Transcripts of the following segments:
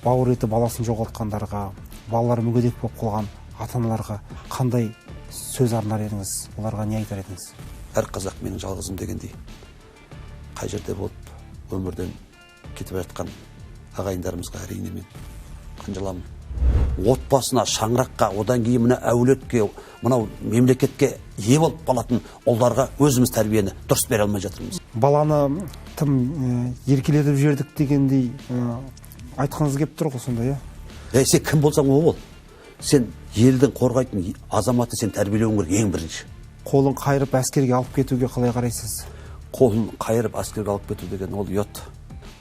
Бауыр еті баласын жоғалтқандарға, балалары мүгедек болып қалған ата-аналарға қандай сөз арнар едіңіз? Оларға не айтар едіңіз? Әр қазақ менің жалғызым дегендей, қай жерде болып өмірден кетіп жатқан ағайындарымызға әрине мен қынжыламын. Отбасына, шаңыраққа, одан кейін мына әулетке, мынау мемлекетке ие болып қалатын ұлдарға өзіміз тәрбиені дұрыс бере алмай жатырмыз. Баланы тым еркелетіп жібердік дегендей айтқыңыз келіп тұр ғой сонда, иә? Ей, сен кім болсаң о бол. Сен елдің қорғайтын азаматы, сен тәрбиелеуің керек ең бірінші. Қолын қайырып әскерге алып кетуге қалай қарайсыз? Қолын қайырып әскерге алып кету деген ол ұят.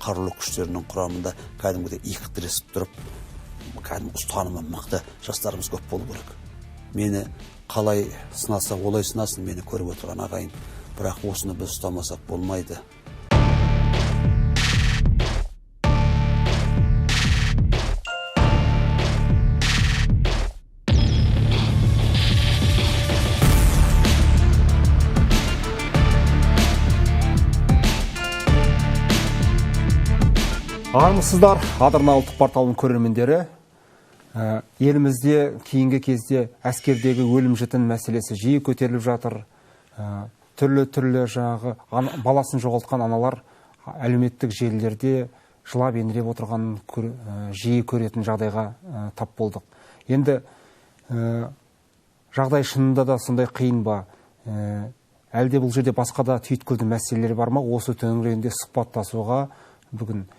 Қарулы күштерінің құрамында кәдімгідей иық тіресіп тұрып, кәдімгі ұстанымы мықты жастарымыз көп болу керек. Мені қалай сынаса, олай сынасын мені көріп отырған ағайын. Бірақ осыны біз ұстамасақ болмайды. Армысыздар, Адырна ұлттық порталының көрермендері. Елімізде кейінгі кезде әскердегі өлім-жітім мәселесі жиі көтеріліп жатыр. Түрлі-түрлі жаңағы баласын жоғалтқан аналар әлеуметтік желілерде жылап еңіреп отырғанын жиі көретін жағдайға тап болдық. Енді жағдай шынында да сондай қиын ба? Әлде бұл жерде басқа да түйткілді мәселелер бар ма? Осы төңірегінде сұхбаттасуға бүгін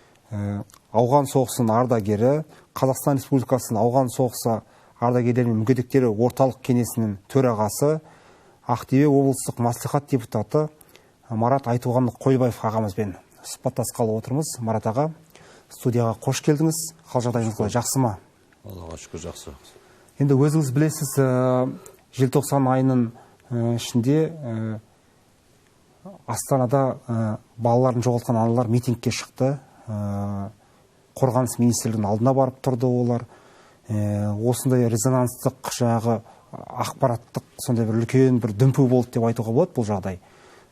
Ауған соғысының ардагері, Қазақстан Республикасының Ауған соғысы ардагерлері мен мүгедектері орталық кеңесінің төрағасы, Ақтөбе облыстық мәслихат депутаты Марат Айтуған Қойбаев ағамызбен сұхбаттасқалы отырмыз. Марат аға, студияға қош келдіңіз. Хал жағдайыңыз қалай, жақсы ма? Аллаға шүкір, жақсы. Енді өзіңіз білесіз, желтоқсан айының ішінде Астанада балаларын жоғалтқан аналар митингке шықты. Қорғаныс министрлігінің алдына барып тұрды олар. Осындай резонанстық жаңағы ақпараттық сондай бір үлкен бір дүмпу болды деп айтуға болады бұл жағдай.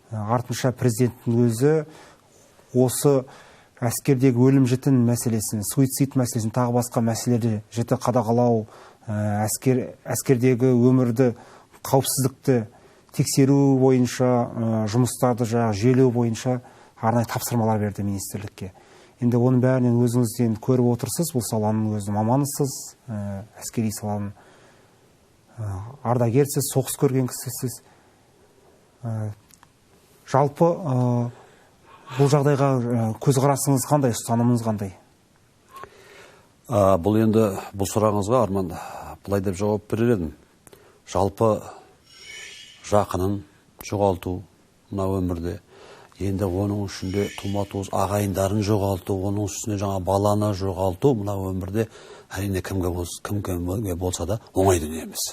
Артынша президенттің өзі осы әскердегі өлім-жітім мәселесін, суицид мәселесін, тағы басқа мәселелерді жіті қадағалау, әскердегі өмірді, қауіпсіздікті тексеру бойынша, жұмыстарды жаңағы жүйелеу бойынша арнайы тапсырмалар берді министрлікке. Енді оның бәрінен өзіңізден көріп отырсыз, бұл саланың өзі маманысыз, әскери саланың ардагерсіз, соғыс көрген кісісіз. Жалпы бұл жағдайға көзқарасыңыз қандай, ұстанымыңыз қандай? Бұл енді бұл сұрағыңызға, Арман, былай деп жауап берер едім. Жалпы жақынын жоғалту мына өмірде, енді оның ішінде тума туыс ағайындарын жоғалту, оның үстіне жаңа баланы жоғалту мына өмірде әрине кімге болса да оңай дүние емес.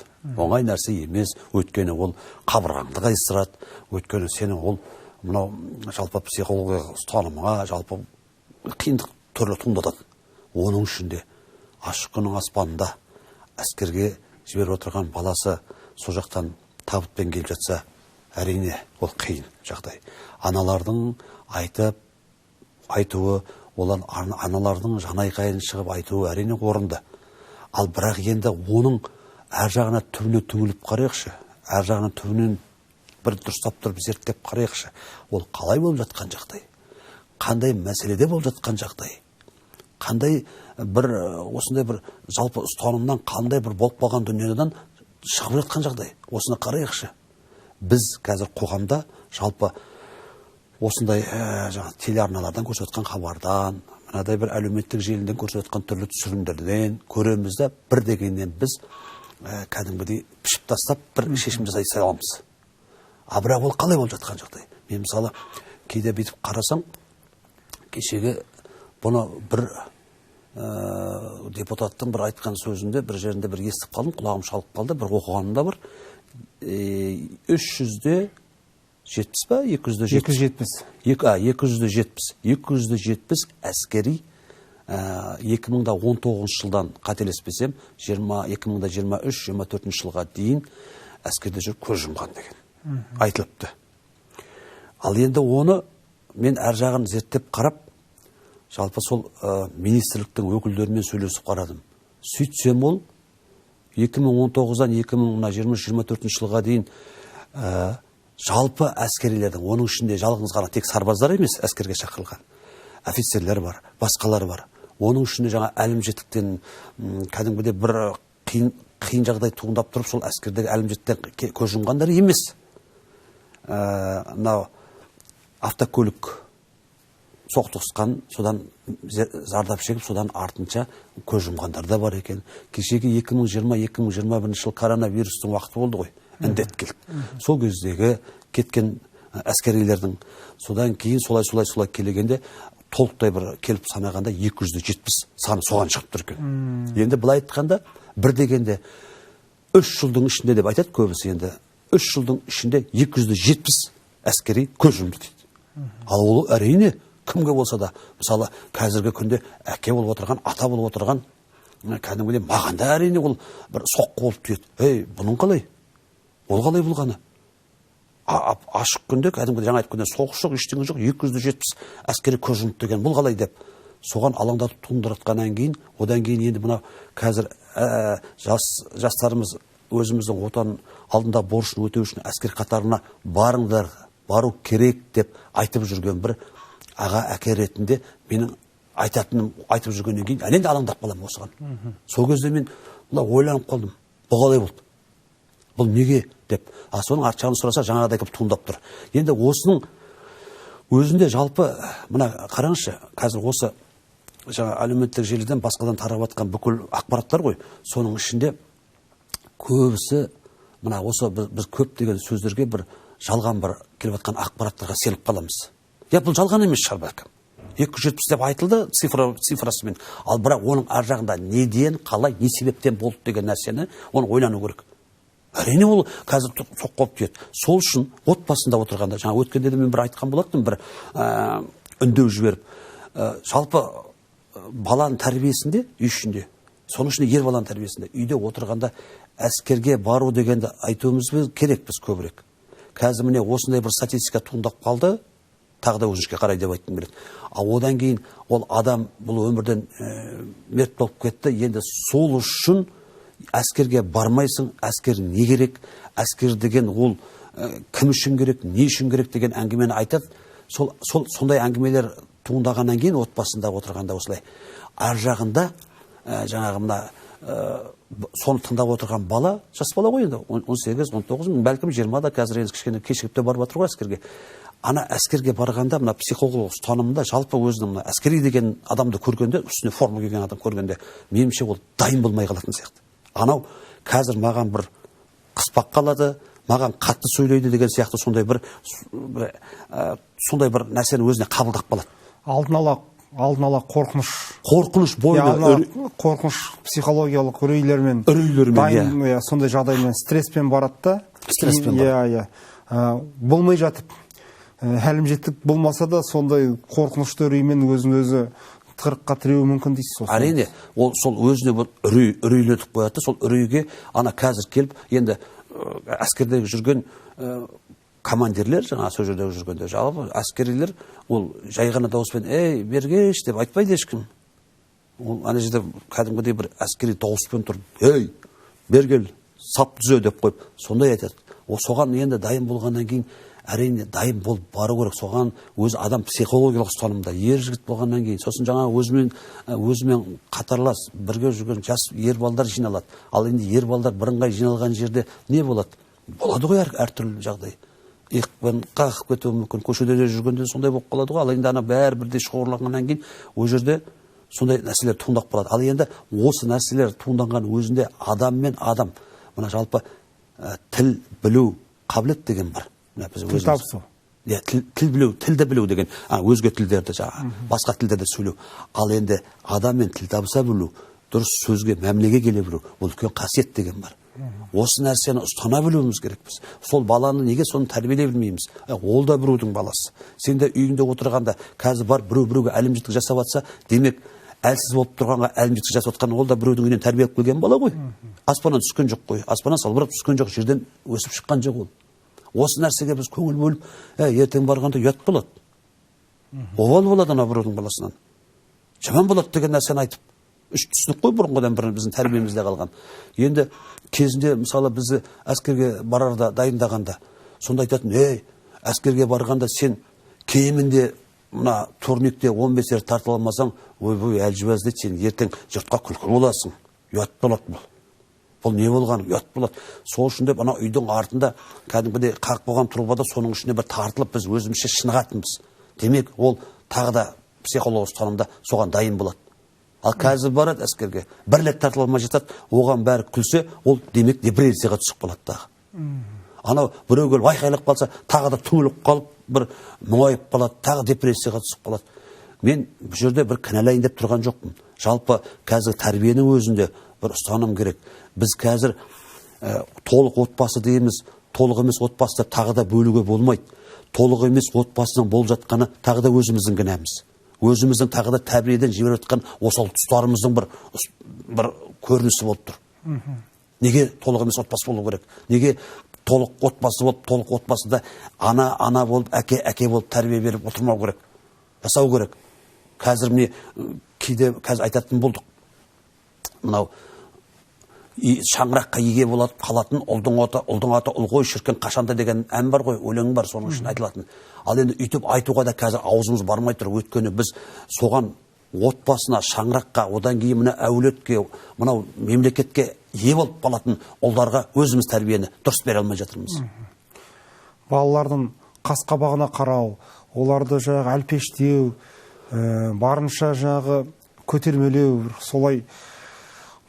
Оңай нәрсе емес, өйткені ол қабырғаңды қайыстырады, өйткені сенің ол мынау жалпы психологиялық ұстанымыңа жалпы қиындық түрлі туындатады. Оның ішінде ашық күннің аспанында әскерге жіберіп отырған баласы сол жақтан табытпен келіп жатса, әрине ол қиын жағдай. Аналардың айтуы, олар аналардың жанайқайын шығып айтуы әрине орынды. Ал бірақ енді оның әр жағына түбіне түңіліп қарайықшы, әр жағына түбінен бір дұрыстап тұрып зерттеп қарайықшы. Ол қалай болып жатқан жағдай? Қандай мәселеде болып жатқан жағдай? Қандай бір осындай бір жалпы ұстанымнан қандай бір болып қалған дүниеден шығып жатқан жағдай? Осыны қарайықшы. Біз қазір қоғамда жалпы осындай жаңа телеарналардан көрсеткен хабардан, мынадай бір әлеуметтік желіден көрсеткен түрлі түсірілімдерден көреміз де, бір дегеннен біз кәдімгідей пішіп тастап бір шешім жасай саламыз. А бірақ ол қалай болып жатқан жағдай? Мен мысалы кейде бүйтіп қарасам, кешегі бұны бір депутаттың бір айтқан сөзінде бір жерінде бір естіп қалдым, құлағым шалып қалды, бір оқығаным да бар. 370 па? 270. 270. 270 әскери 2019 жылдан қателеспесем, 2023-24 жылға дейін әскерде жүріп көз жұмған деген айтылыпты. Ал енді оны мен әр жағын зерттеп қарап, Жалпы сол министрліктің өкілдерімен сөйлесіп қарадым. Сөйтсем ол 2019-дан 2023-24 жылға дейін жалпы әскерилердің, оның ішінде жалғыз ғана тек сарбаздар емес әскерге шақырылған, офицерлер бар, басқалар бар. Оның ішінде жаңа әлімжеттіктен кәдімгідей бір қиын жағдай туындап тұрып, сол әскердегі әлімжеттіктен көз жұмғандар емес. Мынау автокөлік соқтығысқан, содан зардап шегіп, содан артынша көз жұмғандар да бар екен. Кешегі 2020-2021 жыл коронавирустың уақыты болды ғой, індет келді. Сол кездегі кеткен әскерилердің, содан кейін солай-солай келгенде толықтай бір келіп санағанда 270 саны соған шығып тұр екен. Енді былай айтқанда, бір дегенде 3 жылдың ішінде деп айтады көбісі, енді 3 жылдың ішінде 270 әскери көз жұмды дейді. Ал ол әрине кімге болса да, мысалы қазіргі күнде әке болып отырған, ата болып отырған, кәдімгідей маған да әрине ол бір соққы болып тиеді. Ей, бұның қалай? Ол қалай болғаны? Ашық күнде кәдімгідей жаңа айтып кеткен соғыс жоқ, ештеңе жоқ, 270 әскери көз жұмды деген бұл қалай деп соған алаңдатып туындыратқаннан кейін, одан кейін енді мына қазір жастарымыз өзіміздің отан алдында борышын өтеу үшін әскер қатарына барыңдар, бару керек деп айтып жүрген бір аға әке ретінде менің айтатыным айтып жүргеннен кейін әнен де алаңдап қаламын осыған. Сол кезде мен былай ойланып қалдым, бұл қалай болды, бұл неге деп. А соның арт жағын сұраса жаңағыдай келіп туындап тұр. Енді осының өзінде жалпы мына қараңызшы, қазір осы жаңа әлеуметтік желіден басқадан тарап жатқан бүкіл ақпараттар ғой, соның ішінде көбісі мына осы біз көптеген сөздерге бір жалған бір келіп жатқан ақпараттарға сеніп қаламыз. Я, бұл жалған емес шығар бәлкім. 270 деп айтылды цифрасымен. Ал бірақ оның ар жағында неден, қалай, не себептен болды деген нәрсені оны ойлану керек. Әрине ол қазір соққы болып тиеді. Сол үшін отбасында отырғанда, жаңа өткенде де мен бір айтқан болатынмын, бір үндеу жіберіп, жалпы баланың тәрбиесінде, үй ішінде, соның ішінде ер баланың тәрбиесінде, үйде отырғанда әскерге бару дегенді айтуымыз керек біз көбірек. Қазір міне осындай бір статистика туындап қалды, тағы да өкінішке қарай деп айтқым келеді. Ал одан кейін ол адам бұл өмірден мерт болып кетті. Енді сол үшін әскерге бармайсың, әскер не керек, әскер деген ол кім үшін керек, не үшін керек деген әңгімені айтады. Сондай әңгімелер туындағаннан кейін отбасында отырғанда осылай ар жағында жаңағы мына соны тыңдап отырған бала, жас бала ғой енді, 18, 19, бәлкім 20 да, қазір енді кішкене кешігіп те барып жатыр ғой әскерге. Ана әскерге барғанда мына психологиялық ұстанымында жалпы өзінің мына әскери деген адамды көргенде, үстіне форма киген адам көргенде, меніңше ол дайын болмай қалатын сияқты. Анау қазір маған бір қыспақ қалады, маған қатты сөйлейді деген сияқты сондай сондай бір нәрсені өзіне қабылдап қалады. Алдын ала қорқыныш. Қорқыныш бойына Қорқыныш психологиялық үрейлермен, Үрейлермен, дайын, иә. иә, сондай жағдаймен, стресспен барады да. Стресспен Иә, иә. Болмай жатып, әлімжеттік болмаса да сондай қорқынышты үреймен өзін өзі тығырыққа тіреуі мүмкін дейсіз сол. Әрине, ол сол өзіне бір үрейлетіп қояды да, сол үрейге ана қазір келіп, енді әскерде жүрген командирлер, жаңа сол жерде жүргенде жалпы әскерилер ол жай ғана дауыспен ей бергеш деп айтпайды ешкім. Ол ана жерде кәдімгідей бір әскери дауыспен тұрып, ей бергел, сап түзе деп қойып сондай айтады. Ол соған енді дайын болғаннан кейін әрине дайын болып бару керек. Соған өз адам психологиялық ұстанымда ер жігіт болғаннан кейін, сосын жаңа өзімен қатарлас бірге жүрген жас ер балдар жиналады. Ал енді ер балдар бірыңғай жиналған жерде не болады? Болады ғой әртүрлі жағдай. Иықпен қағып кетуі мүмкін, көшеде де жүргенде сондай болып қалады ғой. Ал енді ана бәрі бірдей шоғырланғаннан кейін ол жерде сондай нәрселер туындап қалады. Ал енді осы нәрселер туынданған өзінде адам мен адам, мына жалпы, тіл білу қабілет деген бар. Мына біз Тіл өзіміз табысу. Иә, тіл білу, тілді білу деген, өзге тілдерді жаңа, басқа тілдерде сөйлеу. Ал енді адаммен тіл табыса білу, дұрыс сөзге, мәмілеге келе білу, ол үлкен қасиет деген бар. Осы нәрсені ұстана білуіміз керекпіз. Сол баланы неге соны тәрбиелей білмейміз? Ол да біреудің баласы. Сен де үйіңде отырғанда қазір бар біреу біреуге әлімжеттік жасап жатса, демек әлсіз болып тұрғанға әлімжеттік жасап жатқан ол да біреудің үйінен тәрбиелеп келген бала ғой. Аспаннан түскен жоқ қой. Аспаннан салбырап түскен жоқ, жерден өсіп шыққан жоқ ол. Осы нәрсеге біз көңіл бөліп, ертең барғанда ұят болады. Обал болады ана біреудің баласынан. Жаман болады деген нәрсені айтып. Үш түсінік қой бұрынғыдан бір біздің тәрбиемізде қалған. Енді кезінде мысалы бізді әскерге барарда дайындағанда сонда айтатын, ей, әскерге барғанда сен кемінде мына турникте 15 рет тартыла алмасаң, ойбой, әлжуаз дейді, сен ертең жұртқа күлкі боласың. Ұят болады бұл. Бұл не болған? Ұят болады. Сол үшін деп ана үйдің артында кәдімгідей қақ болған трубада соның ішіне бір тартылып біз өзімізше шынығатынбыз. Демек, ол тағы да психолог ұстанымда соған дайын болады. Ал қазір барады әскерге, бір рет тартыла алмай жатады, оған бәрі күлсе, ол демек депрессияға түсіп қалады тағы. Анау біреу келіп айқайлап қалса, тағы да түңіліп қалып, бір мұңайып қалады, тағы депрессияға түсіп қалады. Мен бұл жерде бір кінәлайын деп тұрған жоқпын. Жалпы қазір тәрбиенің өзінде бір ұстаным керек. Біз қазір толық отбасы дейміз, толық емес отбасы деп тағы да бөлуге болмайды. Толық емес отбасының болып жатқаны тағы да өзіміздің кінәміз. Өзіміздің тағы да тәрбиеден жіберіп жатқан осал тұстарымыздың бір көрінісі болып тұр. Неге толық емес отбасы болу керек? Неге толық отбасы болып, толық отбасында ана болып, әке, әке болып тәрбие беріп отырмау керек? Жасау керек. Қазір міне кейде қазір айтатын болдық. Мынау шаңыраққа еге болады қалатын ұлдың аты, ұлдың аты ұл ғой шіркін қашанда деген ән бар ғой, өлең бар, соның үшін айтылатын. Ал енді үйтіп айтуға да қазір аузымыз бармай тұр, өйткені біз соған отбасына, шаңыраққа, одан кейін мына әулетке, мынау мемлекетке ие болып қалатын ұлдарға өзіміз тәрбиені дұрыс бере алмай жатырмыз. Балалардың қас қабағына қарау, оларды жаңағы әлпештеу, барынша жаңағы көтермелеу, солай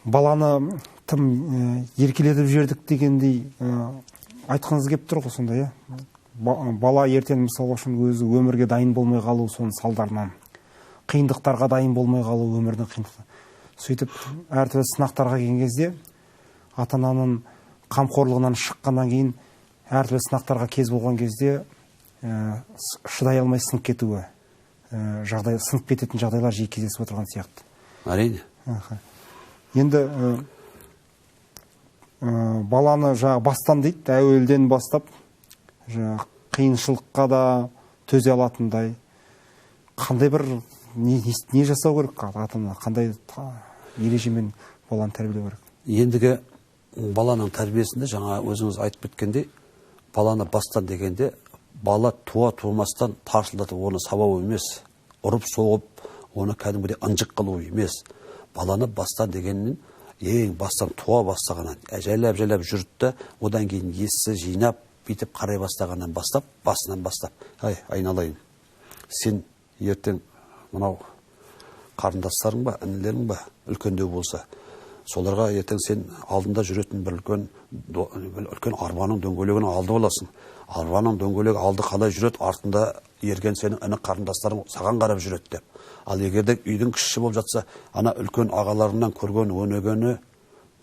баланы тым еркелетіп жібердік дегендей айтқыңыз келіп тұр ғой сонда, иә? Бала ертең мысалы үшін өзі өмірге дайын болмай қалу, соның салдарынан қиындықтарға дайын болмай қалу, өмірдің қиындығы. Сөйтіп әртүрлі сынақтарға келген кезде ата-ананың қамқорлығынан шыққаннан кейін әртүрлі сынақтарға кез болған кезде шыдай алмай сынып кетуі, жағдай, сынып кететін жағдайлар жиі кездесіп отырған сияқты. Әрине. Енді баланы жаңағы бастан дейді, әуелден бастап жаңағы қиыншылыққа да төзе алатындай қандай бір не жасау керек ата-ана, қандай ережемен баланы тәрбиелеу керек? Ендігі баланың тәрбиесінде жаңа өзіңіз айтып кеткендей, баланы бастан дегенде бала туа тумастан тарсылдатып оны сабау емес, ұрып соғып оны кәдімгідей ынжық қылу емес. Баланы бастан дегеннен ең бастан туа бастағаннан жайлап жайлап жүрді, одан кейін есі жинап бүйтіп қарай бастағаннан бастап, басынан бастап, ай айналайын, сен ертең мынау қарындастарың ба, інілерің ба, үлкендеу болса, соларға ертең сен алдында жүретін бір үлкен арбаның дөңгелегінің алды боласың. Арбаның дөңгелегі алды қалай жүреді, артында ерген сенің іні қарындастарың саған қарап жүреді деп. Ал егер де үйдің кішісі болып жатса, ана үлкен ағаларынан көрген өнегені,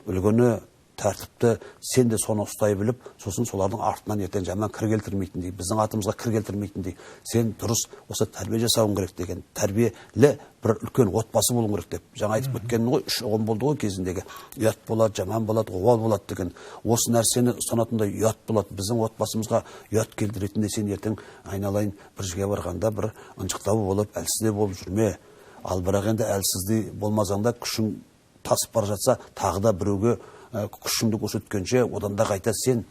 үлгіні, тәртіпті сен де соны ұстай біліп, сосын солардың артынан ертең жаман кір келтірмейтіндей, біздің атымызға кір келтірмейтіндей, сен дұрыс осы тәрбие жасауың керек деген, тәрбиелі бір үлкен отбасы болуың керек деп. Жаңа айтып кеткенім ғой, үш ұғым болды ғой кезіндегі. Ұят болады, жаман болады, обал болады деген. Осы нәрсені ұстанатындай ұят болады. Біздің отбасымызға ұят келтіретіндей сен ертең айналайын бір жерге барғанда бір ынжықтау болып, әлсіздеу болып жүрме. Ал бірақ енді әлсіздей болмасаң да күшің тасып бара жатса, тағы да біреуге күшіңді көрсеткенше, одан да қайта сен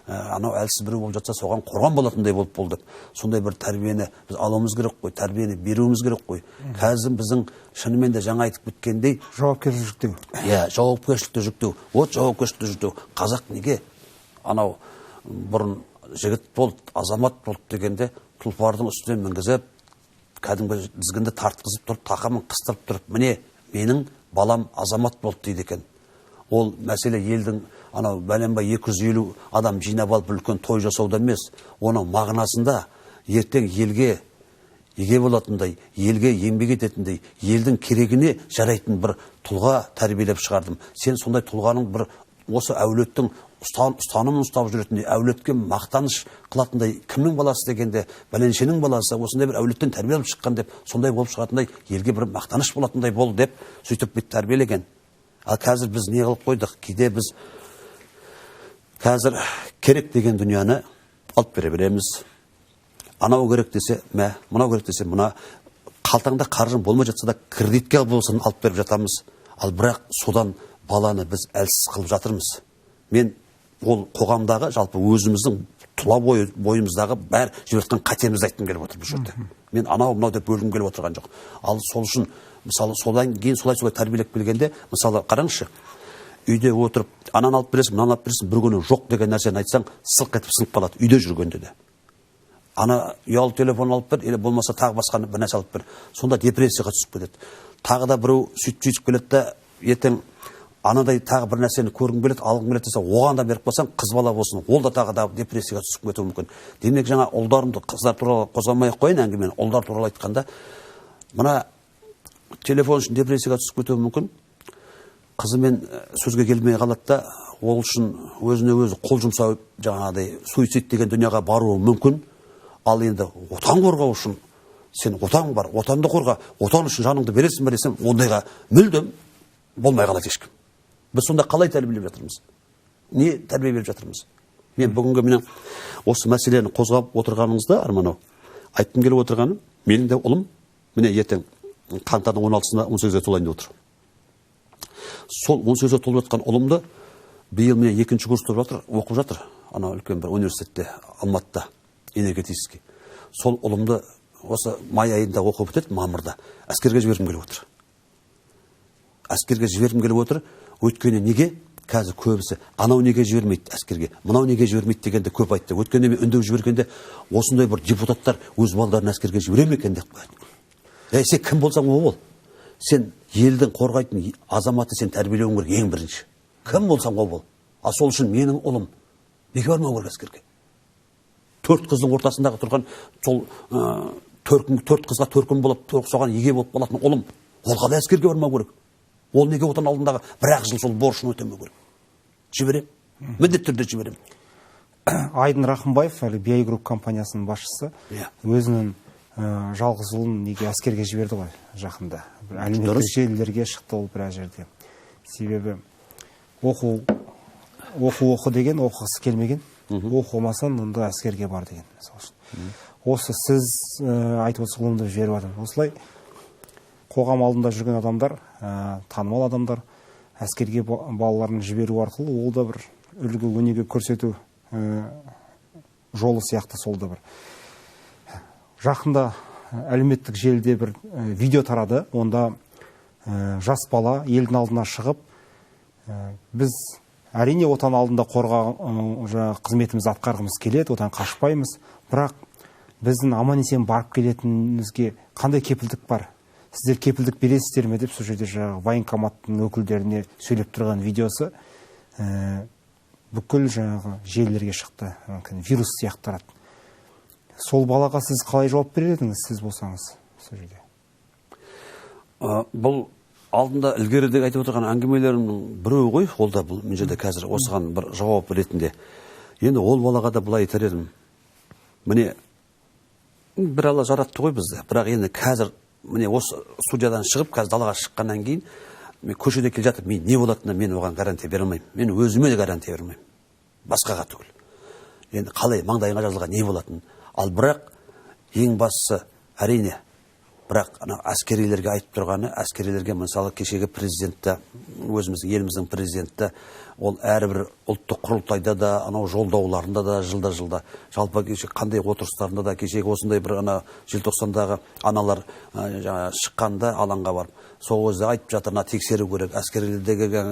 анау әлсіз біреу болып жатса, соған қорған болатындай болып бол деп. Сондай бір тәрбиені біз алуымыз керек қой, тәрбиені беруіміз керек қой. Қазір біздің шынымен де жаңа айтып кеткендей жауапкершілік жүктеу. Иә, жауапкершілікті жүктеу. Вот жауапкершілікті жүктеу. Қазақ неге анау бұрын жігіт болды, азамат болды дегенде тұлпардың үстіне мінгізіп, кәдімгі тізгінді тартқызып тұрып, тақымын қыстырып тұрып, міне менің балам азамат болды дейді екен. Ол мәселе елдің анау бәленбай 250 адам жинап алып үлкен той жасауда емес, оның мағынасында ертең елге еге болатындай, елге еңбек ететіндей, елдің керегіне жарайтын бір тұлға тәрбиелеп шығардым. Сен сондай тұлғаның бір осы әулеттің ұстанымын ұстап жүретіндей, әулетке мақтаныш қылатындай, кімнің баласы дегенде бәленшенің баласы, осындай бір әулеттен тәрбие алып шыққан деп, сондай болып шығатындай, елге бір мақтаныш болатындай бол деп сөйтіп бүйтіп тәрбиелеген. Ал қазір біз не қылып қойдық? Кейде біз қазір керек деген дүнияны алып бере береміз. Анау керек десе, мә, мынау керек десе, мына Қалтаңда қаржың болмай жатса да кредитке болсын алып беріп жатамыз. Ал бірақ содан баланы біз әлсіз қылып жатырмыз. Мен ол қоғамдағы жалпы өзіміздің тұла бойымыздағы бәр жіберіп жатқан қатемізді айтқым келіп отыр бұл жерде. Мен анау мынау деп бөлгім келіп отырған жоқ. Ал сол үшін мысалы содан кейін солай тәрбиелеп келгенде, мысалы қараңызшы, үйде отырып ананы алып бересің, мынаны алып бересің, бір күні жоқ деген нәрсені айтсаң, сылқ етіп сынып қалады үйде жүргенде де. Ана ұялы телефон алып бер, или болмаса тағы басқа бір нәрсе алып бер. Сонда депрессияға түсіп кетеді. Тағы да біреу сөйтіп келеді да, ертең анадай тағы бір нәрсені көргім келеді, алғым келеді десе, оған да беріп қалсаң, қыз бала болсын, ол да тағы да депрессияға түсіп кетуі мүмкін. Демек, жаңа ұлдарымды, қыздар туралы қозғамай ақ қояйын әңгімені, ұлдар туралы айтқанда, мына телефон үшін депрессияға түсіп кетуі мүмкін. Қызымен сөзге келмей қалады да, ол үшін өзіне өзі қол жұмсау, жаңағыдай суицид деген дүнияға баруы мүмкін. Ал енді отан қорғау үшін, сен отан бар, отанды қорға, отан үшін жаныңды бересің бе десем, ондайға мүлдем болмай қалады ешкім. Біз сонда қалай тәрбиелеп жатырмыз? Не тәрбие беріп жатырмыз? Мен бүгінгі міне осы мәселені қозғап отырғаныңызда, Арман ау, айтқым келіп отырғаным, менің де ұлым міне ертең қаңтардың 16-сында 18-ге толайын деп отыр. Сол 18-ге толып жатқан ұлымды биыл міне екінші курс тұрып жатыр, оқып жатыр, ана үлкен бір университетте, Алматыда, энергетический. Сол ұлымды осы май айында оқып бітеді, мамырда әскерге жібергім келіп отыр. Әскерге жібергім келіп отыр. Өйткені неге? Қазір көбісі анау неге жібермейді әскерге, мынау неге жібермейді дегенді көп айтты. Өткенде мен үндеп жібергенде осындай бір депутаттар өз балдарын әскерге жібере ме екен деп қояды. Ей, сен кім болсаң о бол. Сен елдің қорғайтын азаматы, сен тәрбиелеуің керек ең бірінші. Кім болсаң о бол. Ал сол үшін менің ұлым неге бармау керек әскерге? Төрт қыздың ортасындағы тұрған сол төрт қызға төркін болып, соған еге болып қалатын ұлым, ол қалай әскерге бармау керек? Ол неге отан алдындағы бір-ақ жыл сол борышын өтемеу керек? Жіберем. Міндетті түрде жіберем. Айдын Рахымбаев, әлі BI Group компаниясының басшысы, өзінің жалғыз ұлын неге әскерге жіберді ғой жақында. Бір әлеуметтік желілерге шықты ол біраз жерде. Себебі оқу, оқу, оқы деген, оқығысы келмеген. Оқымасаң, онда әскерге бар деген. Мысалы үшін. Осы сіз айтып отырсыз, ұлымды жіберіп жатырмын. Осылай қоғам алдында жүрген адамдар, танымал адамдар әскерге балаларын жіберу арқылы ол да бір үлгі өнеге көрсету жолы сияқты сол да бір. Жақында әлеуметтік желіде бір видео тарады. Онда жас бала елдің алдына шығып, біз әрине отан алдында жаңағы қызметімізді атқарғымыз келеді, отан қашпаймыз, бірақ біздің аман есен барып келетінімізге қандай кепілдік бар? Сіздер кепілдік бересіздер ме деп сол жерде жаңағы военкоматтың өкілдеріне сөйлеп тұрған видеосы бүкіл жаңағы желілерге шықты, мүмкін вирус сияқты тарады. Сол балаға сіз қалай жауап берер едіңіз, сіз болсаңыз сол жерде? Бұл алдында ілгеріде айтып отырған әңгімелерімнің біреуі ғой, ол да бұл мына жерде қазір осыған бір жауап ретінде. Енді ол балаға да былай айтар едім. Міне бір Алла жаратты ғой бізді. Бірақ енді қазір міне осы студиядан шығып, қазір далаға шыққаннан кейін мен көшеде келе жатып, мен не болатынына мен оған гарантия бере алмаймын. Мен өзіме де гарантия бере алмаймын. Басқаға түгіл. Енді қалай маңдайыңа жазылған не болатынын. Ал бірақ ең бастысы әрине, бірақ ана әскерилерге айтып тұрғаны, әскерилерге мысалы кешегі президентті, өзіміздің еліміздің президенті, ол әрбір ұлттық құрылтайда да, анау жолдауларында да, жылда-жылда, жалпы кеше қандай отырыстарында да, кешегі осындай бір ана желтоқсандағы аналар жаңа шыққанда алаңға барып, сол кезде айтып жатыр, мына тексеру керек, әскерилердегі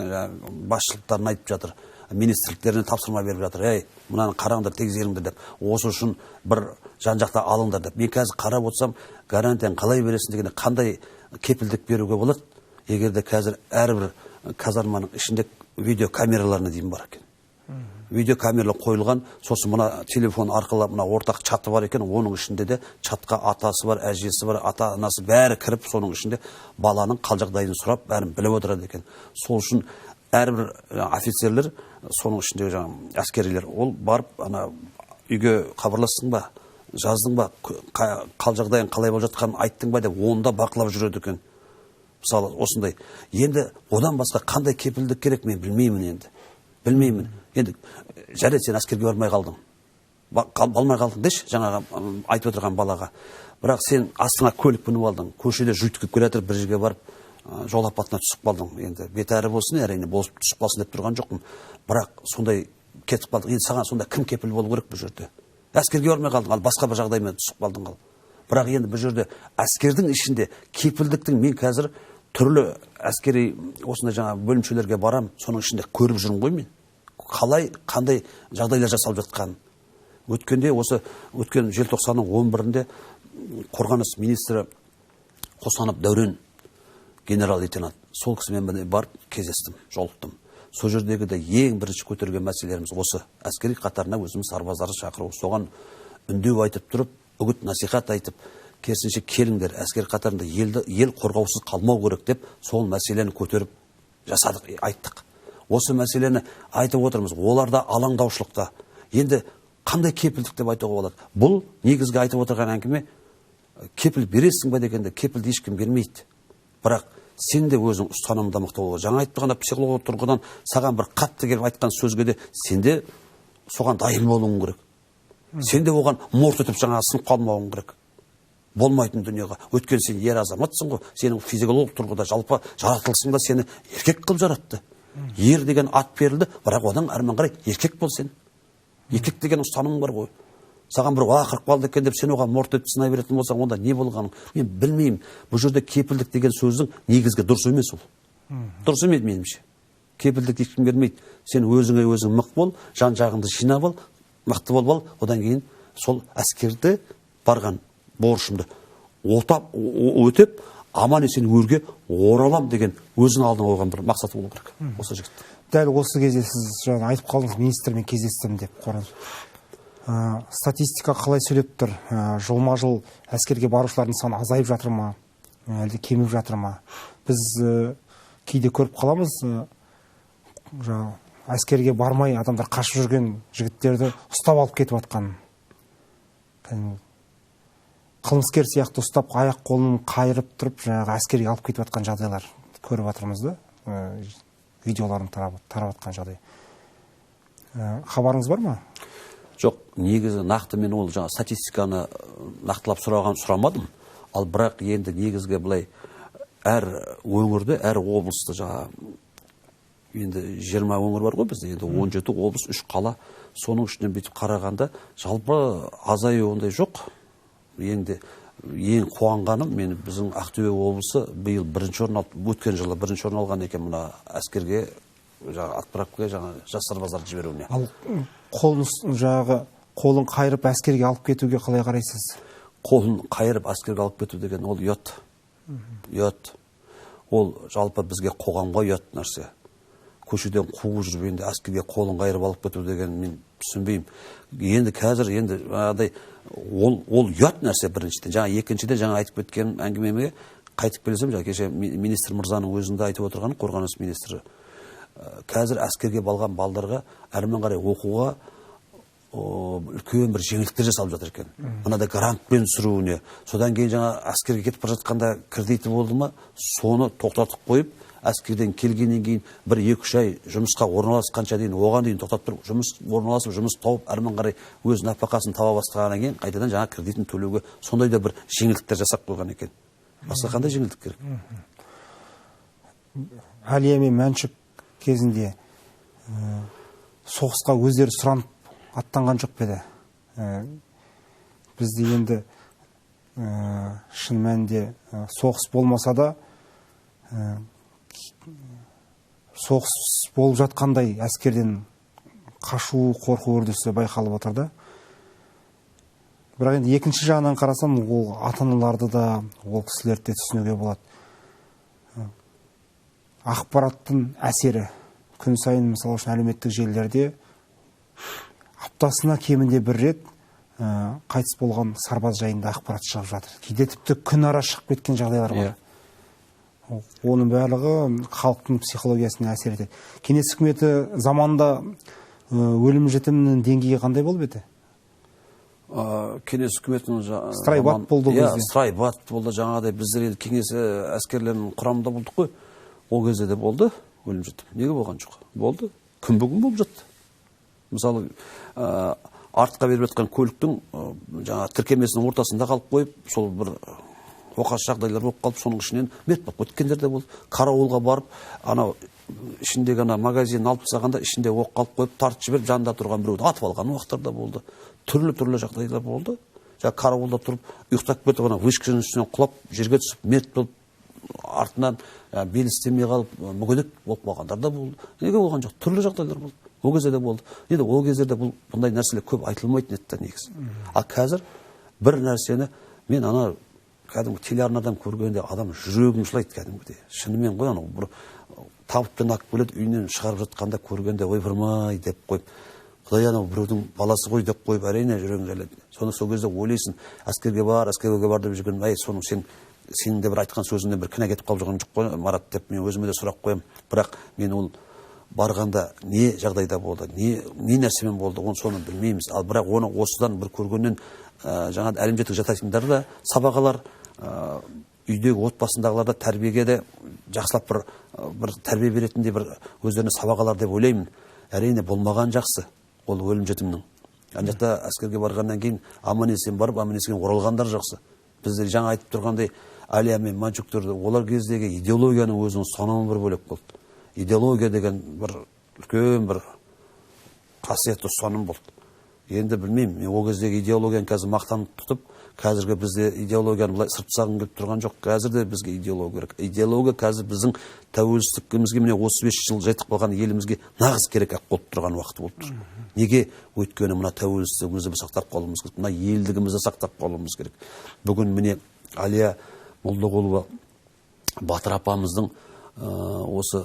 басшылықтарын айтып жатыр, министрліктеріне тапсырма беріп жатыр, ей, мынаны қараңдар, тексеріңдер деп, осы үшін бір жан жақта алыңдар деп. Мен қазір қарап отырсам, гарантияны қалай бересің дегенде қандай кепілдік беруге болады, егер де қазір әрбір казарманың ішінде видеокамераларына дейін бар екен. Видеокамералар қойылған, сосын мына телефон арқылы мына ортақ чаты бар екен, оның ішінде де чатқа атасы бар, әжесі бар, ата анасы бәрі кіріп, соның ішінде баланың қал жағдайын сұрап, бәрін біліп отырады екен. Сол үшін әрбір офицерлер, соның ішіндегі жаңағы әскерилер, ол барып ана үйге хабарластың ба, жаздың ба, қал жағдайың қалай болып жатқанын айттың ба деп оны да бақылап жүреді екен. Мысалы осындай. Енді одан басқа қандай кепілдік керек, мен білмеймін енді. Білмеймін. Енді жарайды, сен әскерге бармай қалдың. Болмай қалдың деші, жаңағы айтып отырған балаға. Бірақ сен астыңа көлік мініп алдың, көшеде жүйткіп келе жатыр, бір жерге барып жол апатына түсіп қалдың. Енді бет әрі болсын, әрине, болып түсіп қалсын деп тұрған жоқпын. Бірақ сондай кетіп қалдың. Енді саған сонда кім кепіл болу керек бұл жерде? Әскерге бармай қалдың, ал басқа бір жағдаймен түсіп қалдың ал. Бірақ енді бұл жерде әскердің ішінде кепілдіктің, мен қазір түрлі әскери осындай жаңа бөлімшелерге барам, соның ішінде көріп жүрмін ғой мен. Қалай, қандай жағдайлар жасалып жатқанын. Өткенде осы өткен желтоқсанның 11-інде қорғаныс министрі Қосанов Дәурен, генерал-лейтенант, сол кісімен міне барып кездестім, жолықтым. Сол жердегі де ең бірінші көтерген мәселелеріміз осы әскери қатарына өзіміз сарбаздарды шақыру, соған үндеу айтып тұрып, үгіт насихат айтып, керісінше келіңдер, әскер қатарында елді, ел қорғаусыз қалмау керек деп сол мәселені көтеріп жасадық, айттық. Осы мәселені айтып отырмыз. Олар да алаңдаушылықта. Енді қандай кепілдік деп айтуға болады? Бұл негізгі айтып отырған әңгіме, кепіл бересің ба дегенде, кепілді ешкім бермейді. Бірақ сен де өзің ұстанымда мықты болу. Жаңа айтып тұрғанда, психолог тұрғыдан саған бір қатты келіп айтқан сөзге де сен де соған дайын болуың керек. Сен де оған морт етіп жаңағы сынып қалмауың керек. Болмайтын дүниеға. Өйткені сен ер азаматсың ғой, сенің физиологиялық тұрғыда жалпы жаратылысың да сені еркек қылып жаратты. Ер деген ат берілді, бірақ одан әрмен қарай еркек бол сен. Еркек деген ұстанымың бар ғой. Саған бір ақырып қалды екен деп сен оған морт етіп сынай беретін болсаң, онда не болғанын мен білмеймін. Бұл жерде кепілдік деген сөздің негізгі дұрыс емес ол. Дұрыс емес меніңше. Кепілдік ешкім бермейді. Сен өзіңе өзің мық бол, жан жағыңды жинап ал, мықты болып ал, одан кейін сол әскерді барған борышымды отап, өтеп, аман есен өрге оралам деген өзің алдыңа қойған бір мақсаты болу керек осы жігіт. Дәл осы кезде сіз жаңа айтып қалдыңыз, министрмен кездестім деп. Қорғаныс. Статистика қалай сөйлеп тұр? Жылма жыл әскерге барушылардың саны азайып жатыр ма, әлде кеміп жатыр ма? Біз кейде көріп қаламыз, жаңа әскерге бармай адамдар қашып жүрген жігіттерді ұстап алып кетіп жатқан. Кәдімгі қылмыскер сияқты ұстап, аяқ қолын қайырып тұрып, жаңағы әскерге алып кетіп жатқан жағдайлар көріп жатырмыз да, видеоларын тарап жатқан жағдай. Хабарыңыз бар ма? Жоқ, негізі нақты мен ол жаңа статистиканы нақтылап сұрамадым. Ал бірақ енді негізгі былай әр өңірде, әр облыста жаңа енді 20 өңір бар ғой бізде, енді 17 облыс, 3 қала, соның ішінен бүйтіп қарағанда жалпы азаю ондай жоқ. Енді ең қуанғаным мен, біздің Ақтөбе облысы биыл бірінші орын алып, өткен жылы бірінші орын алған екен мына әскерге жаңа отправкаға, жаңа жас сарбаздарды жіберуіне. Ал қолын жаңағы қолын қайырып әскерге алып кетуге қалай қарайсыз? Қолын қайырып әскерге алып кету деген ол ұят. Ұят. Ол жалпы бізге, қоғамға ұят нәрсе. Көшеден қуып жүріп енді әскерге қолын қайырып алып кету деген мен түсінбеймін. Енді қазір енді жаңағыдай ол ұят нәрсе біріншіден. Жаңа екіншіден, жаңа айтып кеткен әңгімеме қайтып келсем, жаңа кеше министр мырзаның өзінде айтып отырғаны, қорғаныс министрі, қазір әскерге барған балдарға әрмен қарай оқуға үлкен бір жеңілдіктер жасалып жатыр екен. Мынадай грантпен түсіруіне, содан кейін жаңа әскерге кетіп бара жатқанда кредиті болды ма, соны тоқтатып қойып, әскерден келгеннен кейін бір екі үш ай жұмысқа орналасқанша дейін, оған дейін тоқтатып тұрып, жұмыс орналасып, жұмыс тауып, әрмен қарай өз нәпақасын таба бастағаннан кейін қайтадан жаңа кредитін төлеуге сондай да бір жеңілдіктер жасап қойған екен. Басқа қандай жеңілдік керек? Әлия мен Мәншүк кезінде соғысқа өздері сұранып аттанған жоқ па еді? Бізде енді шын мәнінде соғыс болмаса да, соғыс болып жатқандай әскерден қашу, қорқу үрдісі байқалып отыр да. Бірақ енді екінші жағынан қарасам, ол ата аналарды да, ол кісілерді де түсінуге болады. Ақпараттың әсері күн сайын, мысалы үшін, әлеуметтік желілерде аптасына кемінде бір рет қайтыс болған сарбаз жайында ақпарат шығып жатыр. Кейде тіпті күн ара шығып кеткен жағдайлар бар. Оның барлығы халықтың психологиясына әсер етеді. Кеңес үкіметі заманында өлім жітімнің деңгейі қандай болып еді? Кеңес үкіметінің Стройбат болды ол Иә, кезде. Стройбат болды, жаңағыдай біздер енді кеңес әскерлерінің құрамында болдық қой. Ол кезде де болды өлім жітім. Неге болған жоқ? Болды. Күн бүгін болып жатты. Мысалы, артқа беріп жатқан көліктің жаңа тіркемесінің ортасында қалып қойып, сол бір оқас жағдайлар болып қалып, соның ішінен мерт болып кеткендер де болды. Қарауылға барып, анау ішіндегі ана магазинін алып тастағанда ішінде оқ қалып қойып, тартып жіберіп, жанында тұрған біреуді атып алған уақыттар да болды. Түрлі-түрлі жағдайлар болды. Жаңа қарауылда тұрып, ұйықтап кетіп, ана вышканың үстінен құлап, жерге түсіп, мерт болып, артынан бел істемей қалып, мүгедек болып қалғандар да болды. Неге болған жоқ? Түрлі жағдайлар болды. Ол кезде де болды. Енді ол кездерде бұндай нәрселер көп айтылмайтын еді да негізі. Ал қазір бір нәрсені мен ана кәдімгі телеарнадан көргенде адам жүрегім жылайды кәдімгідей. Шынымен ғой, анау бір табытпен алып келеді, үйінен шығарып жатқанда көргенде ойпырмай деп қойып, Құдай анау біреудің баласы ғой деп қойып, әрине жүрегің жайлайды. Соны сол кезде ойлайсың, әскерге бар, әскерге бар деп жүрген, әй, соның сенің де бір айтқан сөзіңнен бір кінә кетіп қалып жүрген жоқ қой, Марат деп мен өзіме де сұрақ қоямын. Бірақ мен ол барғанда не жағдайда болды, не нәрсемен болды, оны соны білмейміз. Ал бірақ оны осыдан бір көргеннен, жаңа әлемжеттік жататындар да сабақ алар, үйдегі отбасындағылар да тәрбиеге де жақсылап бір тәрбие беретіндей бір өздеріне сабақ алар деп ойлаймын. Әрине болмаған жақсы ол өлім жетімнің. Ана жақта әскерге барғаннан кейін аман есен барып, аман есен оралғандар жақсы. Бізде жаңа айтып тұрғандай Алия мен Манчуктерді, олар кездегі идеологияның өзінің ұстанымы бір бөлек болды. Идеология деген бір үлкен бір қасиетті ұстаным болды. Енді білмеймін, мен ол кездегі идеологияны қазір мақтанып тұтып, қазіргі бізде идеологияны былай сырт тастағым келіп тұрған жоқ. Қазір де бізге идеология керек. Идеология қазір біздің тәуелсіздігімізге міне 35 жыл жетіп қалған елімізге нағыз керек ақ болып тұрған уақыты болып тұр. Неге? Өйткені мына тәуелсіздігімізді біз сақтап қалуымыз керек, мына елдігімізді сақтап қалуымыз керек. Бүгін міне Алия Молдағұлова батыр апамыздың осы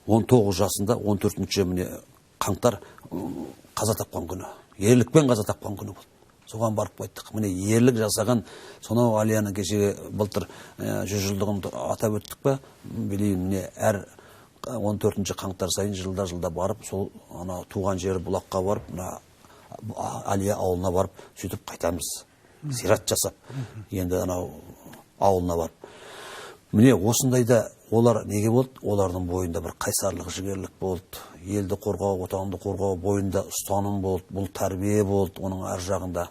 19 жасында 14 міне қаңтар қаза тапқан күні, ерлікпен қаза тапқан күні болды. Соған барып қайттық. Міне ерлік жасаған сонау Алияның кешегі былтыр 100 жылдығын атап өттік пе? Білейін, міне әр 14 қаңтар сайын жылда-жылда барып, сол ана туған жері Бұлаққа барып, мына Алия ауылына барып, сөйтіп қайтамыз. Зират жасап, енді анау ауылына барып. Міне осындайда олар неге болды? Олардың бойында бір қайсарлық, жігерлік болды. Елді қорғау, отанды қорғау бойында ұстаным болды, бұл тәрбие болды оның ар жағында.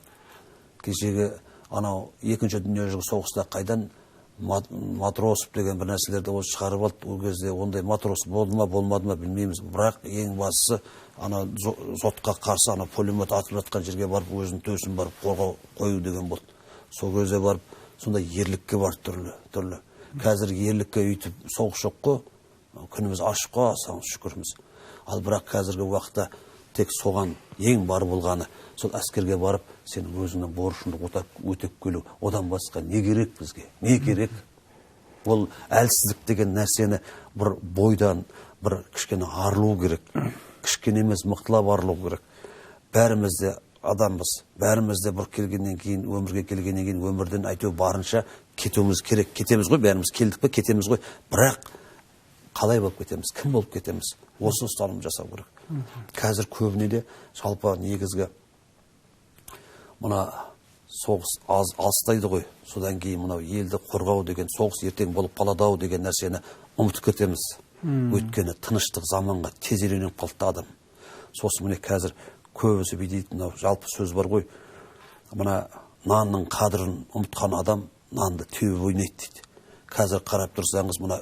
Кешегі анау екінші дүниежүзілік соғыста қайдан Матросов деген бір нәрселерді ол шығарып алды. Ол кезде ондай матрос болды ма, болмады ма білмейміз. Бірақ ең бастысы ана зотқа қарсы ана пулемет атып жатқан жерге барып өзінің төсін барып қорғау қою деген болды. Сол кезде барып сондай ерлікке бар түрлі түрлі. Қазір ерлікке өйтіп соғыс жоқ қой, күніміз ашық қой, алсаңыз шүкірміз. Ал бірақ қазіргі уақытта тек соған ең бар болғаны сол әскерге барып сен өзіңнің борышыңды өтеп келу. Одан басқа не керек бізге? Не керек? Ол әлсіздік деген нәрсені бір бойдан бір кішкене арылу керек. Кішкене емес, мықтылап арылу керек. Бәріміз де адамбыз. Бәріміз де бір келгеннен кейін, өмірге келгеннен кейін өмірден әйтеуір барынша кетуіміз керек. Кетеміз ғой, бәріміз келдік пе, кетеміз ғой. Бірақ қалай болып кетеміз, кім болып кетеміз? Осы ұстаным жасау керек. Қазір көбіне де жалпы негізгі мына соғыс аз алыстайды ғой. Содан кейін мынау елді қорғау деген соғыс ертең болып қалады ау деген нәрсені ұмытып кетеміз. Өйткені тыныштық заманға тез үйреніп қалды да адам. Сосын міне қазір көбісі бүйтеді, мынау жалпы сөз бар ғой, мына нанның қадірін ұмытқан адам нанды теуіп ойнайды дейді. Қазір қарап тұрсаңыз, мына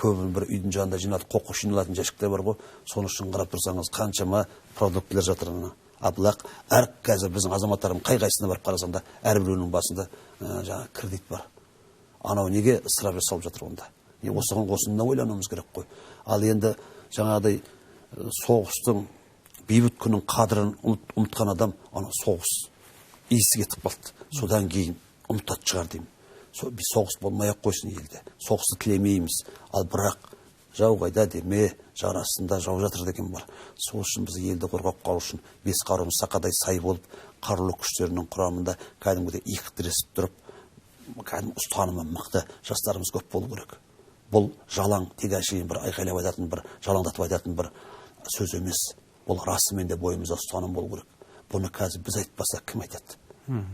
көбін бір үйдің жанында жиналып қоқыс жиналатын жәшіктер бар ғой, соның ішін қарап тұрсаңыз қаншама продуктілер жатыр ана. Ал бірақ әр қазір біздің азаматтарымыз қай қайсысына барып қарасаң да әрбіреуінің басында жаңағы кредит бар. Анау неге ысырап жасалып жатыр онда? Не осыған осыны да ойлануымыз керек қой. Ал енді жаңағыдай соғыстың бейбіт күннің қадірін ұмытқан адам ана соғыс иісі кетіп қалды. Содан кейін ұмытатын шығар деймін. Соғыс болмай ақ қойсын елде. Соғысты тілемейміз. Ал бірақ жау қайда деме, жар астында жау жатыр деген бар. Сол үшін біз елді қорғап қалу үшін бес қаруымыз сақадай сай болып, қарулы күштерінің құрамында кәдімгідей иық тіресіп тұрып, кәдімгі ұстанымы мықты жастарымыз көп болу керек. Бұл жалаң тек әшейін бір айқайлап айтатын, бір жалаңдатып айтатын бір сөз емес. Бұл расымен де бойымызда ұстаным болу керек. Бұны қазір біз айтпасақ кім айтады?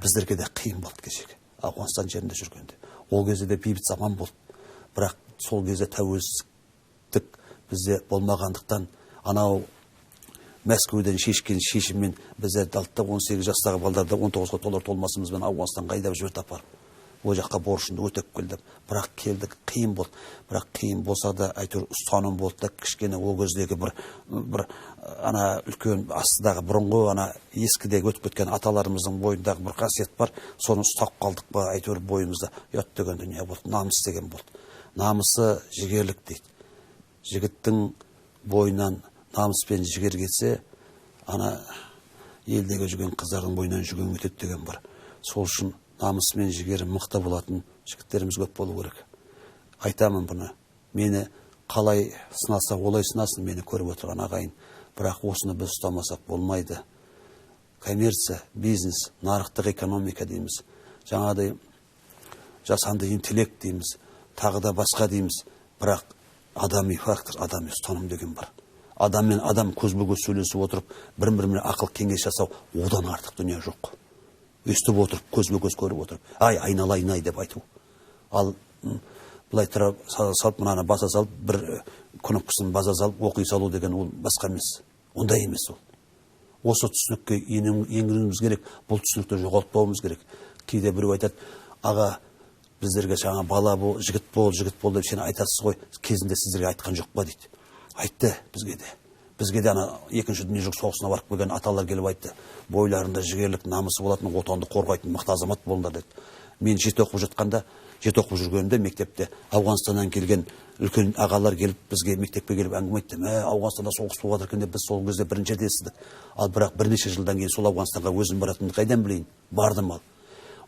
Біздерге де қиын болды кешегі Ауғанстан жерінде жүргенде. Ол кезде де бейбіт заман болды. Бірақ сол кезде тәуелсіздік бізде болмағандықтан анау Мәскеуден шешкен шешіммен біздерді алды да 18 жастағы балдарды 19-ға толар толмасымызбен Ауғанстанға айдап жіберді апарып. Ол жаққа борышыңды өтеп кел деп. Бірақ келдік, қиын болды. Бірақ қиын болса да әйтеуір ұстаным болды да, кішкене ол кездегі бір ана үлкен астыдағы бұрынғы ана ескідегі өтіп кеткен аталарымыздың бойындағы бір қасиет бар, соны ұстап қалдық па әйтеуір бойымызда. Ұят деген дүние болды, намыс деген болды. Намысы жігерлік дейді. Жігіттің бойынан намыс пен жігер кетсе, ана елдегі жүрген қыздардың бойынан жүген кетеді деген бар. Сол үшін намысы мен жігері мықты болатын жігіттеріміз көп болу керек. Айтамын бұны. Мені қалай сынаса, олай сынасын мені көріп отырған ағайын. Бірақ осыны біз ұстамасақ болмайды. Коммерция, бизнес, нарықтық экономика дейміз. Жаңағыдай жасанды интеллект дейміз, тағы да басқа дейміз. Бірақ адами фактор, адами ұстаным деген бар. Адам мен адам көзбе-көз сөйлесіп отырып, бір-бірімен ақыл кеңес жасау, одан артық дүние жоқ. Өстіп отырып, көзбе-көз көріп отырып, ай, айналайын-ай деп айту. Ал былай тұра салып, мынаны баса салып, бір кнопкасын баса салып, оқи салу деген ол басқа емес. Ондай емес ол. Осы түсінікке енгізуіміз керек, бұл түсінікті жоғалтпауымыз керек. Кейде біреу айтады, аға, біздерге жаңа бала бол, жігіт бол, жігіт бол деп сен айтасыз ғой, кезінде сіздерге айтқан жоқ па дейді. Айтты бізге де. Бізге де ана екінші дүниежүзілік соғысына барып келген аталар келіп айтты. Бойларында жігерлік намысы болатын, отанды қорғайтын мықты азамат болыңдар деді. Мен жеті оқып жатқанда, жеті оқып жүргенімде мектепте Ауғанстаннан келген үлкен ағалар келіп бізге мектепке келіп әңгіме айтты. Мә, Ауғанстанда соғыс болып жатыр екен деп біз сол кезде бірінші рет естідік. Ал бірақ бірнеше жылдан кейін сол Ауғанстанға өзім баратынымды қайдан білейін? Бардым ал.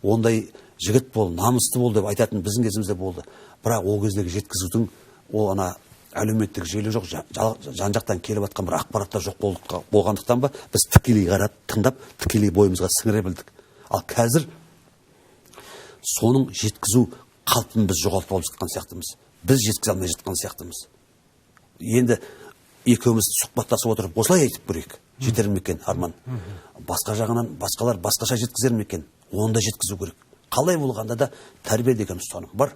Ондай жігіт бол, намысты бол деп айтатын біздің кезімізде болды. Бірақ ол кездегі жеткізудің ол ана әлеуметтік желі жоқ, жан-жақтан келіп жатқан бір ақпараттар жоқ болғандықтан ба, біз тікелей қарап, тыңдап, тікелей бойымызға сіңіре білдік. Ал қазір соның жеткізу қалпын біз жоғалтып алып жатқан сияқтымыз. Біз жеткізе алмай жатқан сияқтымыз. Енді екеуміз сұхбаттасып отырып осылай айтып көрейік. Жетер ме екен арман? Басқа жағынан басқалар басқаша жеткізер ме екен? Оны да жеткізу керек. Қалай болғанда да тәрбие деген ұстаным бар.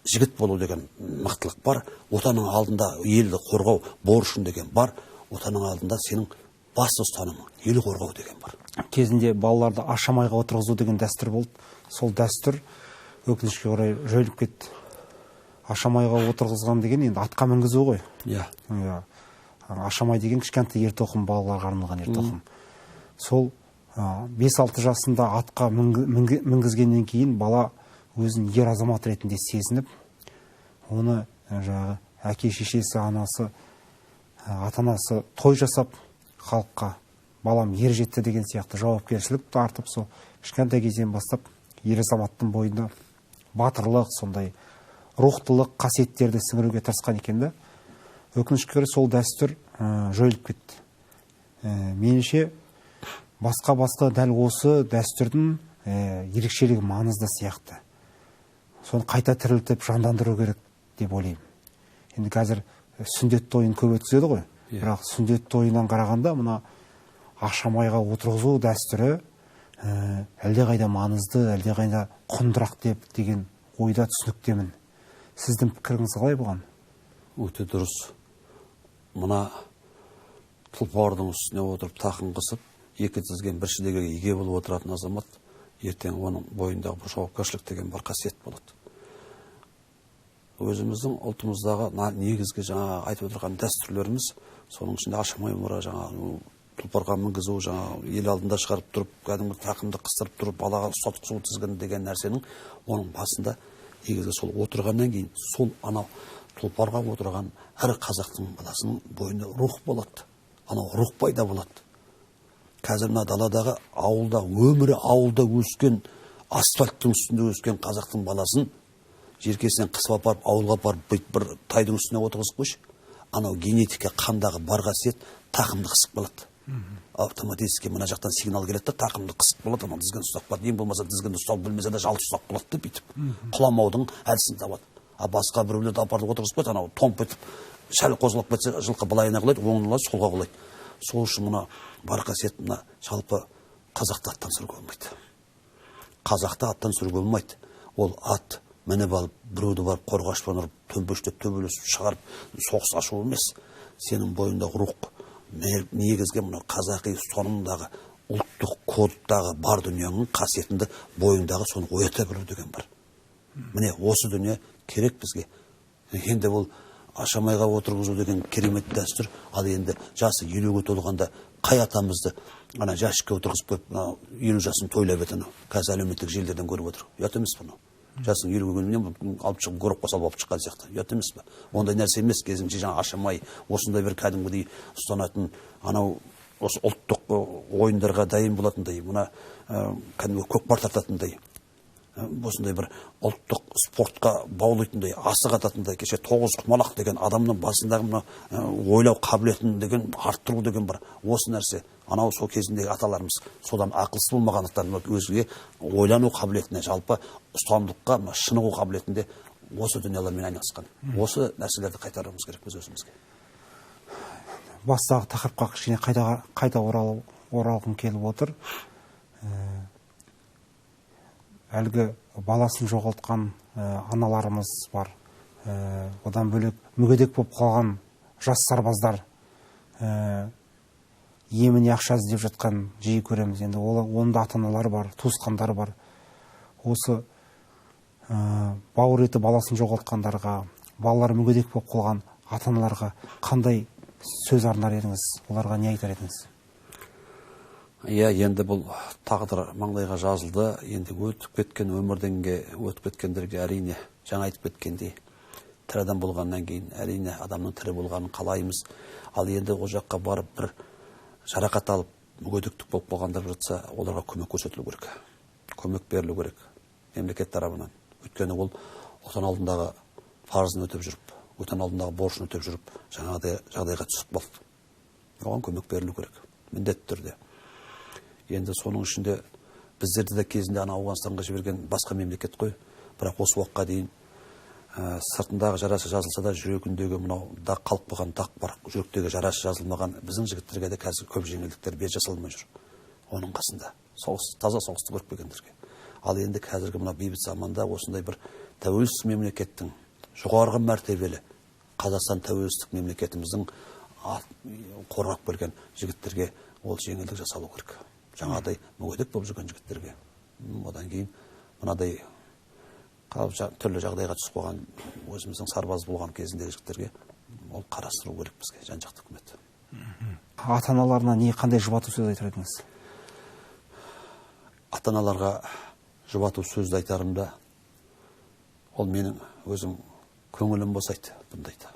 Жігіт болу деген мықтылық бар. Отанның алдында елді қорғау борышың деген бар. Отанның алдында сенің басты ұстанымың ел қорғау деген бар. Кезінде балаларды ашамайға отырғызу деген дәстүр болды. Сол дәстүр өкінішке орай жойылып кетті. Ашамайға отырғызған деген енді атқа мінгізу ғой. Иә. Иә. Ашамай деген кішкентай ер тоқым, балаларға арналған ер тоқым. Сол 5-6 жасында атқа мінгізгеннен кейін бала өзін ер азамат ретінде сезініп, оны жаңағы әке шешесі, анасы, ата-анасы той жасап халыққа балам ер жетті деген сияқты жауапкершілік артып, сол кішкентай кезден бастап ер азаматтың бойында батырлық, сондай рухтылық қасиеттерді сіңіруге тырысқан екен да. Өкінішке орай сол дәстүр жойылып кетті. Меніңше басқа дәл осы дәстүрдің ерекшелігі маңызды сияқты. Соны қайта тірілтіп, жандандыру керек деп ойлаймын. Енді қазір сүндет тойын көп өткізеді ғой. Бірақ сүндет тойынан қарағанда мына ашамайға отырғызу дәстүрі әлдеқайда маңызды, әлдеқайда құндырақ деп деген ойда түсініктемін. Сіздің пікіріңіз қалай бұған? Өте дұрыс. Мына тұлпардың үстіне отырып тақын қысып, екі тізген бір шілдеге еге болып отыратын азамат, ертең оның бойындағы бір жауапкершілік деген бір қасиет болады. Өзіміздің ұлтымыздағы негізгі жаңа айтып отырған дәстүрлеріміз, соның ішінде ашамай мұра, жаңа тұлпарға мінгізу, жаңа ел алдында шығарып тұрып, кәдімгі тақымды қыстырып тұрып, балаға ұстатқызу тізгін деген нәрсенің оның басында негізгі сол отырғаннан кейін сол анау тұлпарға отырған әр қазақтың баласының бойында рух болады. Анау рух пайда болады. Қазір мына даладағы ауылда, өмірі ауылда өскен, асфальттың үстінде өскен қазақтың баласын желкесінен қысып апарып, ауылға апарып, бүйтіп бір тайдың үстіне отырғызып қойшы. Анау генетика қандағы бар қасиет тақымды қысып қалады. Автоматически мына жақтан сигнал келеді да, тақымды қысып қалады, анау тізгін ұстап қалады. Ең болмаса тізгінді ұстау білмесе де жалт ұстап қалады да, бүйтіп құламаудың әдісін табады. А басқа біреулерді апарып отырғызып қойды, анау томп етіп сәл қозғалып кетсе, жылқы былайына құлайды, оңына құлайды, солға құлайды. Сол үшін мына бар қасиет мына жалпы қазақты аттан түсіруге болмайды. Қазақты аттан түсіруге болмайды. Ол ат мініп алып, біреуді барып қорғашпен ұрып, төмпештеп, төбелесіп шығарып, соғыс ашу емес. Сенің бойыңдағы рух, Негізгі мынау қазақи ұстанымдағы, ұлттық кодтағы бар дүниенің қасиетінде бойыңдағы соны оята білу деген бар. Міне осы дүние керек бізге. Енді бұл ашамайға отырғызу деген керемет дәстүр. Ал енді жасы 50-ге толғанда қай атамызды ана жәшікке отырғызып қойып, мына 50 жасын тойлап еді анау. Қазір әлеуметтік желілерден көріп отыр. Ұят емес пе мынау? Жасың 50-ге келгеннен алып шығып гробқа салып алып шыққан сияқты. Ұят емес пе? Ондай нәрсе емес. Кезінше жаңа ашамай осындай бір кәдімгідей ұстанатын анау осы ұлттық ойындарға дайын болатындай, мына кәдімгі көкпар тартатындай, осындай бір ұлттық спортқа баулитындай, асық ататындай, кеше тоғыз құмалақ деген адамның басындағы мына ойлау қабілетін деген арттыру деген бір осы нәрсе. Анау сол кезіндегі аталарымыз содан ақылсыз болмағандықтан өзге ойлану қабілетіне, жалпы ұстамдылыққа, мына шынығу қабілетінде осы дүниелермен айналысқан. Осы нәрселерді қайтаруымыз керек біз өзімізге. Бастағы тақырыпқа кішкене қайта оралғым келіп отыр. Әлгі баласын жоғалтқан аналарымыз бар. Одан бөлек мүгедек болып қалған жас сарбаздар, еміне ақша іздеп жатқан жиі көреміз. Енді оның да ата-аналары бар, туысқандары бар. Осы бауыр еті баласын жоғалтқандарға, балалары мүгедек болып қалған ата-аналарға қандай сөз арнар едіңіз, оларға не айтар едіңіз? Иә, енді бұл тағдыр маңдайға жазылды. Енді өтіп кеткен өмірденге, өтіп кеткендерге әрине, жаңа айтып кеткендей, тірі адам болғаннан кейін әрине адамның тірі болғанын қалаймыз. Ал енді ол жаққа барып бір жарақат алып, мүгедектік болып қалғандар жатса, оларға көмек көрсетілу керек. Көмек берілу керек мемлекет тарапынан. Өйткені ол Отан алдындағы парызын өтеп жүріп, Отан алдындағы борышын өтеп жүріп, жаңағыдай жағдайға түсіп қалды. Оған көмек берілу керек, міндетті түрде. Енді соның ішінде біздерді де кезінде ана Ауғанстанға жіберген басқа мемлекет қой. Бірақ осы уақытқа дейін сыртындағы жарасы жазылса да жүрегіндегі мынау дақ қалып қойған дақ бар, жүректегі жарасы жазылмаған біздің жігіттерге де қазір көп жеңілдіктер бер жасалмай жүр. Оның қасында соғыс, таза соғысты көріп келгендерге. Ал енді қазіргі мына бейбіт заманда осындай бір тәуелсіз мемлекеттің жоғарғы мәртебелі Қазақстан тәуелсіздік мемлекетіміздің қорғап келген жігіттерге ол жеңілдік жасалу керек. Жаңағыдай мүгедек болып жүрген жігіттерге. Одан кейін мынадай түрлі жағдайға түсіп қалған өзіміздің сарбаз болған кезіндегі жігіттерге ол қарастыру керек бізге жан-жақты үкімет. Ата-аналарына не қандай жұбату сөз айтар едіңіз? Ата-аналарға жұбату сөзді айтарымда ол менің өзім көңілім босайды бұндайда.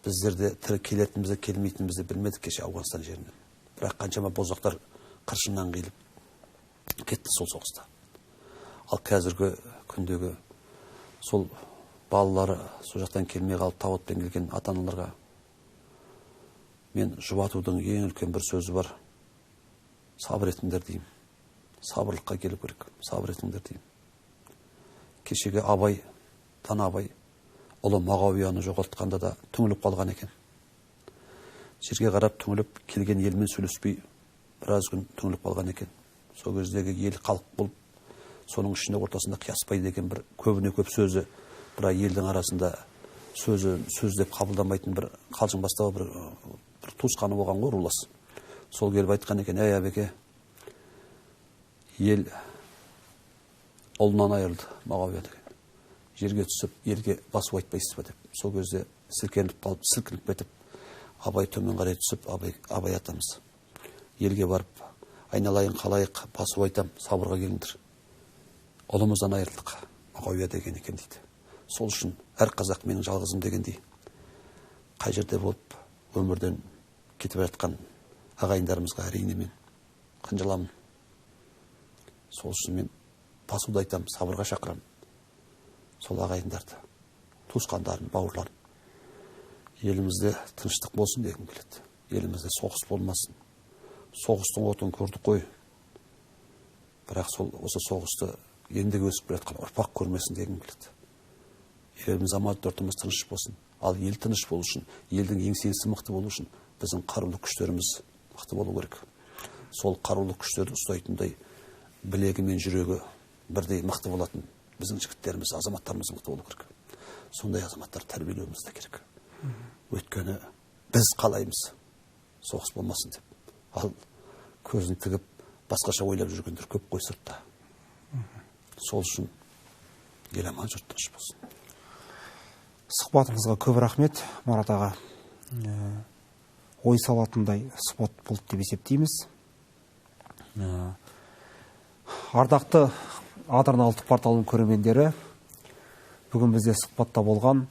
Біздер де тірі келетінімізді, келмейтінімізді білмедік кеше Ауғанстан жерінен. Бірақ қаншама боздақтар қыршыннан қиылып кетті сол соғыста. Ал қазіргі күндегі сол балалары сол жақтан келмей қалып табытпен келген ата-аналарға мен жұбатудың ең үлкен бір сөзі бар. Сабыр етіңдер деймін. Сабырлыққа келу керек. Сабыр етіңдер деймін. Кешегі Абай, дана Абай, ұлы Мағауияны жоғалтқанда да түңіліп қалған екен. Жерге қарап түңіліп, келген елмен сөйлеспей біраз күн түңіліп қалған екен. Сол кездегі ел халық болып, соның ішінде ортасында Қиясбай деген бір көбіне көп сөзі, бірақ елдің арасында сөзі сөз деп қабылдамайтын бір қалжыңбастау бір туысқаны болған ғой, рулас. Сол келіп айтқан екен: "Әй, Әбеке, ел ұлынан айырылды, Мағауия деген. Жерге түсіп, елге басу айтпайсыз ба?" деп. Сол кезде сілкініп қалып, сілкініп кетіп, Абай төмен қарай түсіп, Абай атамыз елге барып, айналайын қалайық, басу айтам, сабырға келіңдер. Ұлымыздан айырылдық, Мағауия деген екен дейді. Сол үшін әр қазақ менің жалғызым дегендей, қай жерде болып өмірден кетіп жатқан ағайындарымызға әрине мен қынжыламын. Сол үшін мен басуды айтам, сабырға шақырамын. Сол ағайындарды, туысқандарын, бауырларын. Елімізде тыныштық болсын дегім келеді. Елімізде соғыс болмасын. Соғыстың отын көрдік қой. Бірақ сол осы соғысты ендігі өсіп келе жатқан ұрпақ көрмесін дегім келеді. Еліміз аман, жұртымыз тыныш болсын. Ал ел тыныш болу үшін, елдің еңсесі мықты болу үшін біздің қарулы күштеріміз мықты болу керек. Сол қарулы күштерді ұстайтындай білегі мен жүрегі бірдей мықты болатын біздің жігіттеріміз, азаматтарымыз мықты болу керек. Сондай азаматтар тәрбиелеуіміз де керек. Өйткені Біз қалаймыз соғыс болмасын деп. Ал көзін тігіп басқаша ойлап жүргендер көп қой сыртта. Сол үшін ел аман, жұрт тыныш болсын. Сұхбатыңызға көп рахмет, Марат аға. Ой салатындай сұхбат болды деп есептейміз. Ардақты Адырна ұлттық порталының көрермендері, бүгін бізде сұхбатта болған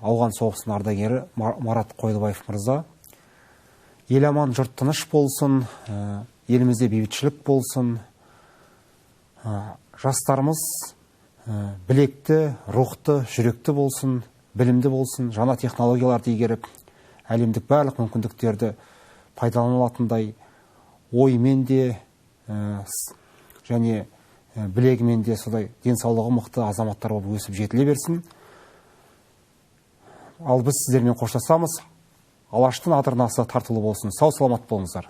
Ауған соғысының ардагері Марат Қойлыбаев мырза. Ел аман, жұрт тыныш болсын, елімізде бейбітшілік болсын. Жастарымыз білекті, рухты, жүректі болсын, білімді болсын, жаңа технологияларды игеріп, әлемдік барлық мүмкіндіктерді пайдалана алатындай оймен де, және білегімен де сондай денсаулығы мықты азаматтар болып өсіп жетіле берсін. Ал біз сіздермен қоштасамыз. Алаштың адырнасы тартулы болсын. Сау саламат болыңыздар.